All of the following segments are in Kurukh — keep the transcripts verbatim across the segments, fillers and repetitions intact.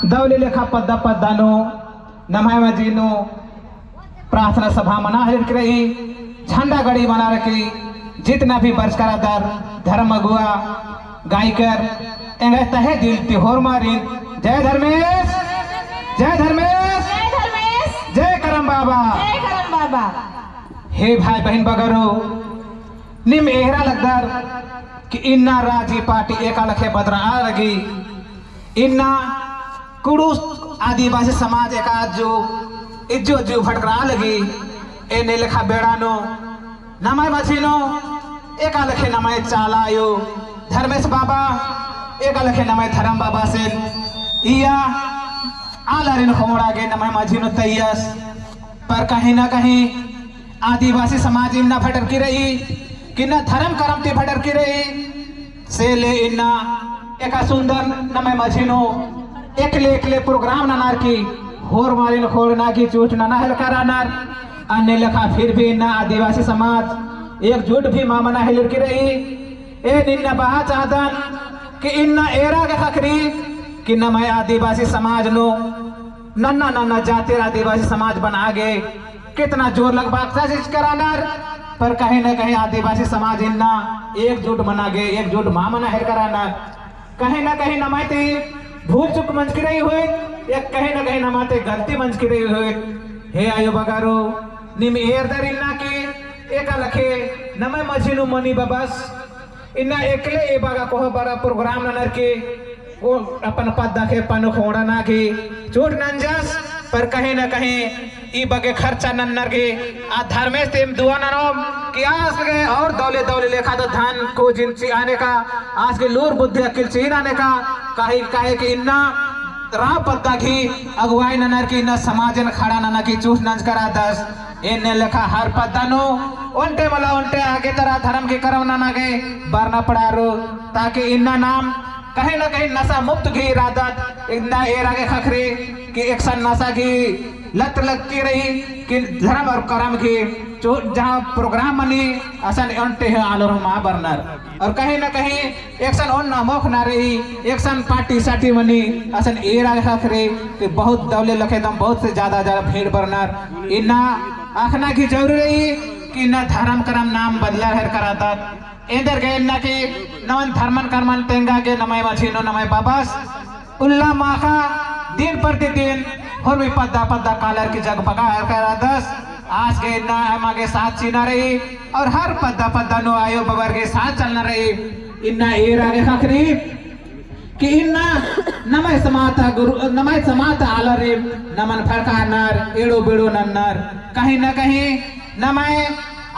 दवले लेखा पद्दा पद्दा नू नम्है मझी नू प्रार्थना सभा मना हेलरकी रई, झंडा गड़ी मना रई, जितना भी बरचका रअदर, धर्म अगुवा, गायकर, एंग्है तहे दिल ती होरमारिन, जय धर्मेस, जय धर्मेस, जय धर्मेस, जय करम बाबा। जय करम बाबा। हे भाई बहिन बगरो, नीम एरा लगदर कि इन्ना राजी पार्टी एका लेखे बदरा आ लगी, इन्ना कुँड़ुख़ आदिवासी समाज एका अज्जु इज्जु अज्जु भटकरा लगी। एन्ने लेखा बेड़ा नू नम्है मझी नू एका लेखे नम्है चाला आयो धर्मेस बाबा, एका लेखे नम्है धरम बाबासिन इया आलारिन ख़ोंड़आ गे नम्है मझी नू तइयस। पर कहीं ना कहीं आदिवासी समाज इन्ना भटरकी रई, कि इन्ना धरम करम ती भटरकी रई, से ले इन्ना एका सुंदर नम्है मझी नू एकले एकले program ननर की होरमारिन ख़ोंड़ना की चूट नना हेलरका रअनर। अन्ने लेखा फिर भी इन्ना आदिवासी समाज एकजुट भी मा मना हेलरकी रई। एन इन्ना बआ चाहदन कि इन्ना एरा गे ख़क्खरी कि नम्है आदिवासी समाज नू नन्ना नन्ना जातिर आदिवासी समाज बना गे कितना जोर लगबाक कोशिश करअनर, पर कहीं ना कहीं आदिवासी समाज इन्ना एकजुट मना गे, एकजुट मा मना हेलरका रअनर। कहीं ना कहीं नम्है ती भूल चूक मंजकी रई होई, या कहीं ना कहीं नम्है ती गलती मंजकी रई होई। हे आयो बगरो, नीम एरदर इन्ना कि एका लेखे नम्है मझी नू मनी बबस, इन्ना एकले ई बग्गे कोहा बड़ा program ननर की, ओ अपन पद्दा गे पन्नु ख़ोंड़ना की चूट नंजस, पर कहीं ना कहीं ई बग्गे खर्चा नन्नर की आ धर्मेस ती एम दुआ ननोम कि आस गे और दवले दवले लेखा तो धन को जिन चिआ नेका, आस गे लूर बुद्धि अकिल चिआ नेका, काहे, काहे कि इन्ना राव पद्दा गही अगुवाई ननर की इन्ना समाजन खड़ा नना की चूट नंजका रअदस। एन्ने लेखा हर पद्दा नू ओन्टे मला ओन्टे आगे तरा धरम की करम नना गे बरना पड़ारो, ताकि इन्ना नाम कहीं ना कहीं नशा मुक्त गही रअदत, इन्ना एरा गे ख़क्खरी कि एकसन नशा गही लत लगकी रई कि धरम और करम गही जो जहाँ program मनी असन ओन्टे हूँ आलर मा बरनर। और कहीं ना कहीं एकसन ओन्ना मोख़ ना रई, एकसन party साटी मनी, असन एरा गे ख़क्खरी कि बहुत दवले लेखे दम बहुत से ज्यादा ज्यादा भीड़ बरनर। इन्ना अख़ना की जरूरी रई कि इन्ना धरम करम नाम बदला हेलरका रअदत। एन्देरगे इन्ना कि नमन धर्मन करमन तेंगा गे नम्है मझी नू नम्है बबस उल्ला माख़ा दिन प्रतिदिन होरमी पद्दा पद्दा कालर की जगबगा हेलरका रअदस। आस गे इन्ना एमा गे साथ चिअना रई और हर पद्दा पद्दा नू आयो बबर गे साथ चलना रई। इन्ना एरा गे ख़क्खरी कि इन्ना नम्है समाज ता गुरु, नम्है समाज ता आलारिम नमन भड़कानर, एड़ो बेड़ो नन्नर। कहीं ना कहीं नम्है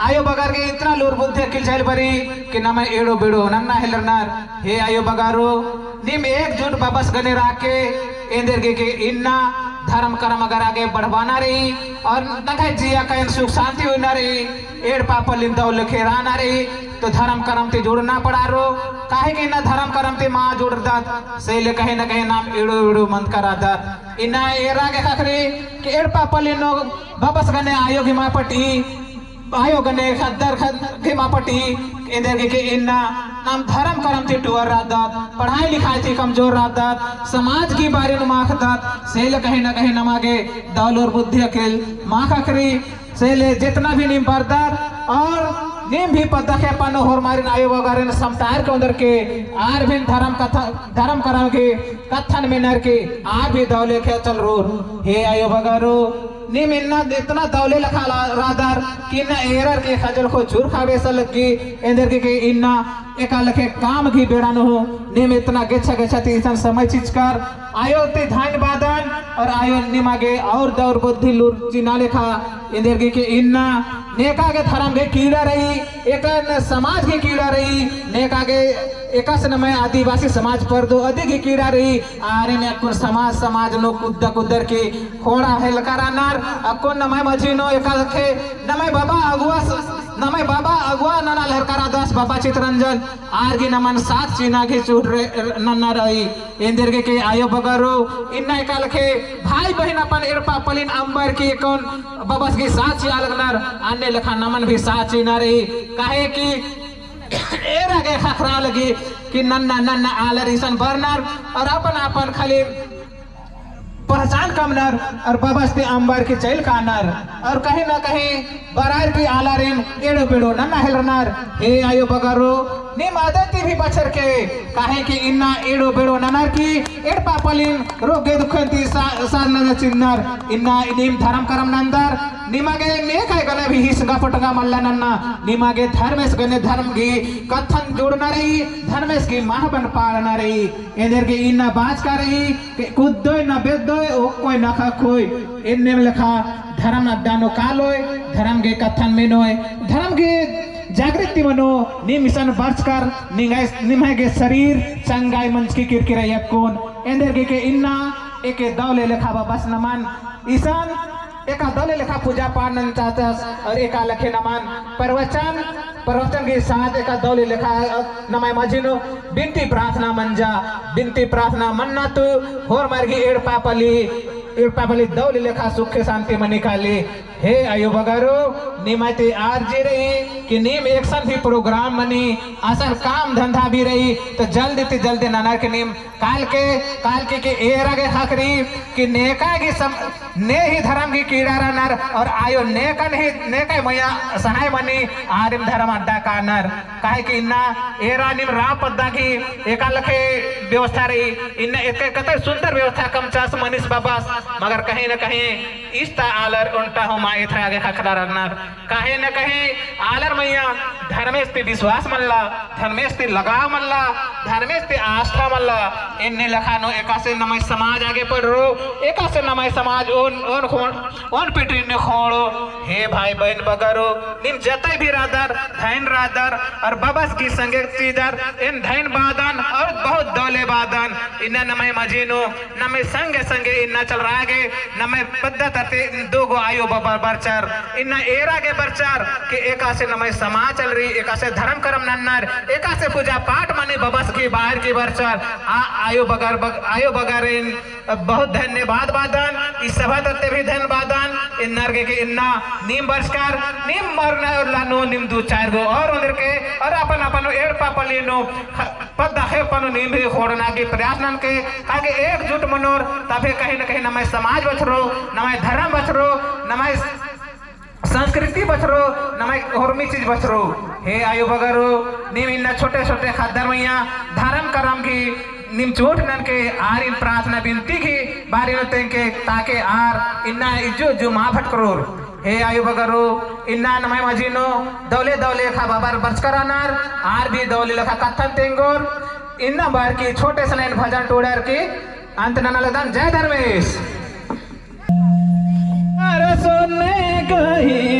आयो बगर गे इतना लूर बुद्धि अकिल चइल बरई कि नम्है एड़ो बेड़ो नन्ना हेलरनर। हे आयो बगरो, नीम एकजुट बबस गने रअके एन्देरगे कि इन्ना धरम करम अगर आगे बढ़बाना रई और नंग्है जिया कयन सुख शांति हुइना रई, एड़पा पल्लिन दव लेखे रअना रई, तो धरम करम ती जुड़ना पड़ारो, काहे कि इन्ना धरम करम ती मा जुड़रदत, से ले कहीं ना कहीं नाम एड़ो एड़ो मंजका रअदत। इन्ना एरा गे ख़क्खरी कि एड़पा पल्लिन नू बबस गने आयो गही मा पटई, आयो गने ख़द्दर ख़द्द गही मा पटई, एन्देरगे कि इन्ना नाम धरम करम ती टुअर रअदत, पढ़ाई लिखाई ती कमजोर रअदत, समाज गही बारे नू मा अख़दत, से ले कहीं ना कहीं नमा गे दव लूर बुद्धि अकिल मा ख़क्खरी। से ले जितना भी नीम बरदर और नीम भी पद्दा गे पन्नु होरमारिन आयो बगरिन समतार के ओन्दर के आर भी धरम कथा, धरम करम गही कत्थन मेनर की आर भी दव लेखे चलरओर। हे आयो बगरो, नीम इन्ना इतना दव ले लेखा ला-, रअदर कि इन्ना एरर की ख़जल को चूर खाबे सा लग्गी, एन्देरगे कि इन्ना एका लेखे काम गही बेड़ा नू हूँ नीम इतना गेच्छा गेच्छा ती इसन समय चिचकर आयो ती धन्यवादन और आयो निमा गे और दव लूर बुद्धि लूर चिअना लेखा। एन्देरगे कि इन्ना नेका गे धरम गही कीड़ा रई, एकन समाज गही कीड़ा रई, नेका गे एकासे नम्है आदिवासी समाज परदो अदी गही कीड़ा रई। आरिन अक्कुन समाज समाज नू कुद्दा कुद्दर की ख़ोंड़ा हेलरका रअनर। अक्कुन नम्है मझी नू एका लेखे नम्है बाबा अगुवा स-, नम्है बाबा अगुवा नना हेलरका रअदस बाबा चितरंजन। आर गही नमन साथ चिअना गही चूट रे-, नन्ना रई। एन्देरगे कि आयो बगरो, इन्ना एका लेखे भाई बहिन अपन एड़पा पलिन अम्बर की एकन बबस गही साथ चिआ लगनर, अन्ने लेखा नमन भी साथ चिअना रई। काहे कि एरा गे ख़क्खरा लगी कि नन्ना नन्ना आलर इसन बरनर और अपन अपन खाली पहचान कमनर और बबस ती अम्बर की चइल कानर और कहीं ना कहीं बरार की आलारिन एड़ो बेड़ो नन्ना हेलरनर। हे आयो बगरो, नीम अदय ती भी बछर के, काहे कि इन्ना एड़ो बेड़ो ननर की एड़पा पलिन रोगे दुखन ती सा-, सार नना चिन्नर। इन्ना नीम धरम करम नन्दर, निमा गे नेका गने भी हिसगा पटगा मल्ला नन्ना, निमा गे धर्मेस गने धर्म गे कत्थन जोड़ना रई, धर्मेस गे महबन पाड़ना रई। एन्देरगे इन्ना बाचका रई कि कुद्दोय ना बेद्दोय, ओक्कोय ना खक्खोय, एन्नेम लेखा धरम अड्डा नू कालोय, धरम गे कत्थन मेनोय, धरम गे जागृति मनो, नीम इसन बरचकर, निंग्है, निम्है गे शरीर चंगाई मंजकी किरकिरा यक्कोन। एन्देरगे के इन्ना एके दौले लेखा बबस नमन, इसन एका दौले लेखा पूजा पाठ नन चाहतस और एका लेखे नमन प्रवचन, प्रवचन के साथ एका दौले लेखा, अ, नम्है मझी नू बिनती प्रार्थना मंजा। बिनती प्रार्थना मन्ना तू होरमर गे एड़पा पली, एड़पा पली दौले लेखा सुखे शांति मनी काली। हे आयो बगरो, निम्है ती आरजी रई कि नीम एकसन भी program मनी, असन काम धंधा भी रई, तो जल्दी ती जल्दी ननर के नीम कालके, कालके के एरा गे ख़क्खरई कि नेका गे सम-, ने ही धरम गे कीड़ा रअनर और आयो नेकन ही, नेका मइय्याँ सहाय मनी आरिम धरम अड्डा कानर। काहे कि इन्ना एरा नीम राम पद्दा गे एका लेखे व्यवस्था रई, इन्ना एतके कतई सुंदर व्यवस्था कमचस मनिस बबस, मगर कहीं न कहीं इस्ता आलर ओन्टा हूँ मा एथरा गे ख़क्खरा रअनर। काहे न कहे आलर मइय्याँ धर्मेस ती विश्वास मल्ला, धर्मेस ती लगाव मल्ला, धर्मेस ती आस्था मल्ला। एन्ने लेखा नू एकासे नम्है समाज आगे बढ़रो, एकासे नम्है समाज ओन, ओन खोंड़, ओन पीढ़ी नू खोंड़ो। हे भाई बहिन बगरो, नीम जतई भी रअदर, धइन रअदर, और बबस गही संगे चिअदर, एन धइन बअदन और बहुत दौले बअदन। इन्ना नम्है मझी नू नम्है संगे संगे इन्ना चलरआ गे नम्है पद्दा तरती दो गो आयो बबर बरचर, इन्ना एरा गे बरचर कि एकासे नम्है समाज चलरई, एकासे धरम करम नन्नर, एकासे पूजा पाठ मनी बबस गही बाहर की बरचर। आ आयो बगर बग-, आयो बगरिन बहुत धन्यवाद बअदन, ई सभा तरती भी धन्यवाद बअदन। इन्नर गे कि इन्ना नीम बरचकर, नीम मरना उल्ला नू नीम दू चार गो और ओन्दरके और अपन अपन एड़पा पल्ली नू ख-, पद्दा ख़ेप्पा नू नीम भी खोंड़ना गही प्रयास ननके, काहे कि एकजुट मनोर, तभे कहीं न कहीं नम्है समाज बछरो, नम्है धरम बछरो, नम्है संस्कृति बछरो, नम्है होरमी चीज बछरो। हे आयो बगरो, नीम इन्ना छोटे छोटे ख़द्दर मइय्याँ धरम करम गही नीम चोट ननके, आरिन प्रार्थना बिनती गही बारी नू तेंगके, ताकि आर इन्ना इज्जो इज्जो मा भटकरोर। हे आयो बगरो, इन्ना नम्है मझी नू दौले दौले लेखा बबर बरचकर रअनर, आर भी दौले लेखा कत्थन तेंगोर। इन्ना बअर की छोटे सनेन भजन टूड़र की अंत नना लगदन। जय धर्मेस। अरे सोने गही